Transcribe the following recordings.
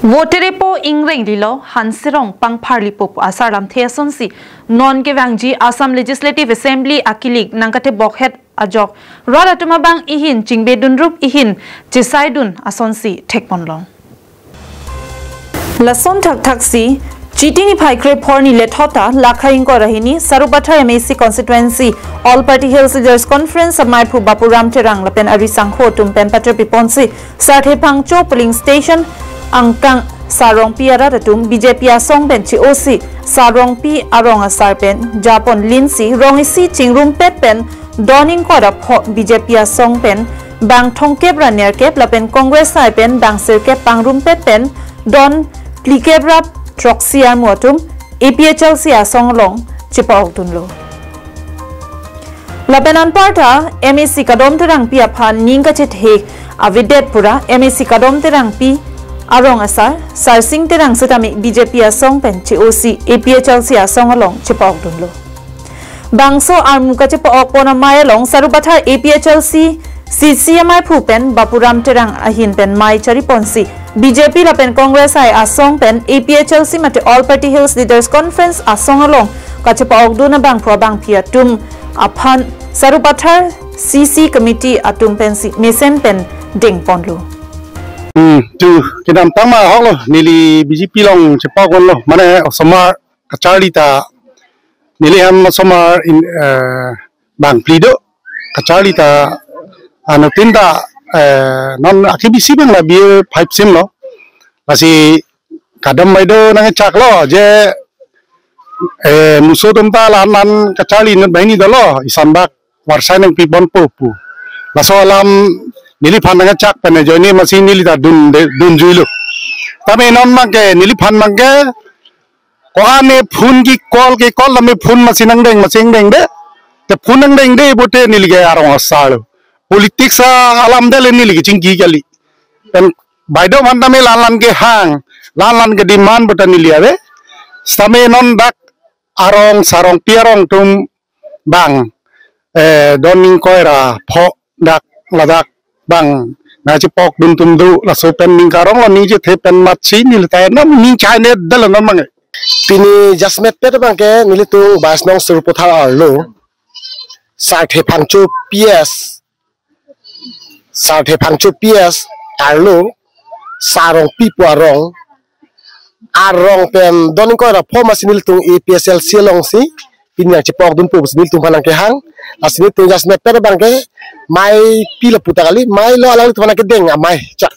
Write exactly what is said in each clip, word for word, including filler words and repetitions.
Votere po ingrenglilo, hanserong pangpharlipo pu asar lamthe asonsi non kevangji Assam Legislative Assembly akilik nangkatebokhet ajok rat atum abang ihin chingbedunrup ihin chesaidun asonsi thekponlong. Lason thakthaksi Chiti niphai krephor ni lethota lakha ingkoi ra hini Sarupathar M A C constituency All Party Hills Leaders Conference amaiphu Bapuram Terang lapen ari sangho atum pen paterpiponsi Sarthe Phangcho polling station angkang Sar Rongpi arat atum B J P asong pen che-osi Sar Rongpi arong asar pen japon linsi rong isi chingrumpet pen don ingkoi ra pho B J P asong pen bang thomkep ra nerkep lapen Congress asai pen bang sirkep pangrumpet pen don phlikep ra throksi armu atum A P H L C asong along chepa-okdunlo. Lapen anparta M A C Kadom Terangpi aphan ning kachethe avedet pura M A C Kadom Terangpi arong asar Sarsing Terang setame B J P asong pen che-osi A P H L C asong along chepa-okdunlo. Bangso armu kachepa-okpon amei along Sarupathar A P H L C C C amaiphu pen Bapuram Terang ahin pen mei chariponsi B J P lapen Congress asai asong pen A P H L C mate All Party Hills Leaders Conference asong along kachepa-okdun abangphu abangphi atum aphan Sarupathar C C committee atum pensi mesen pen dengponlo. Hmm, tu kedamtang ma ahoklo, neli B J P along chepa-okponlo, mane osomar kacharli ta neli hem osomar in, eh, bang phli do, kacharli ta anuttin ta, eh, non akebisi abang la B A five sim lo. Lasi Kadom Baideo nangchaklo je, eh, muso atum ta la-an la-an kacharli inut banghini dolo, isan bak varsai nangpiponpo pu. Laso alam neliphan nangchak pen ajoine masi neli ta dun de, dunjuilo. Tame non abangke neliphan abangke ko-an ne phone ke call ke call tame phone masi nangdeng masi nangdengde. Te phone nangdengde pute neli ke arong asar lo. Politics alam dele neli ke chingki kali. Pen Baideo aphan tame la-an la-an kehang, la-an la-an kedemand puta neli ave. Tame non dak arong Sar Rongpi arong atum bang, eh, don ingkoi ra pho dak ladak bang nangchepa-okdun atum do, laso pen ning karong lo, ning chethe pen matsi neli ta nam ning chai ne dal non abang. Pini jasemet pet abangke nelitum bais nong Sarupathar arlo Sarthe Phangcho P S, Sarthe Phangcho P S arlo Sar Rongpi pu arong, arong pen don ingkoi ra pho masi nelitum A P H L C alongsi pini nangchepa-okdunpo pusi nelitum aphan nangkehang. Lasi nelitum jasemet pet abangke mei pi lapu ta kali, mei lo alanglitum aphan nangkedeng amei chak.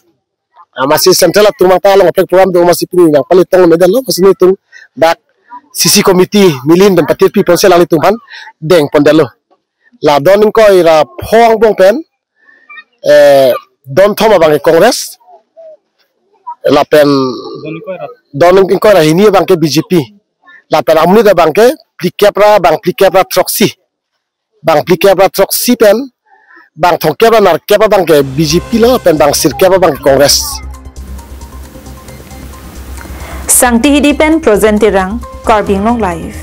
Amatsi central atum ta along aplek program do masi pini nangpale tong medetlo, masi nelitum dak C C committee neli ahin pen paterpiponsi alanglitum aphan dengpondetlo. La don ingkoi ra pho angbong pen, eh, don thom abangke Congress, lapen don ingkoi ra hini abangke B J P, lapen amonit abangke phlikep ra, bang phlikep ra throksi, bang phlikep ra throksi pen bang thomkep ra nerkep abangke B J P lo, pen bang sirkep abangke Congress. Sangti Hidi pen Projen Terang, Karbi Anglong Live.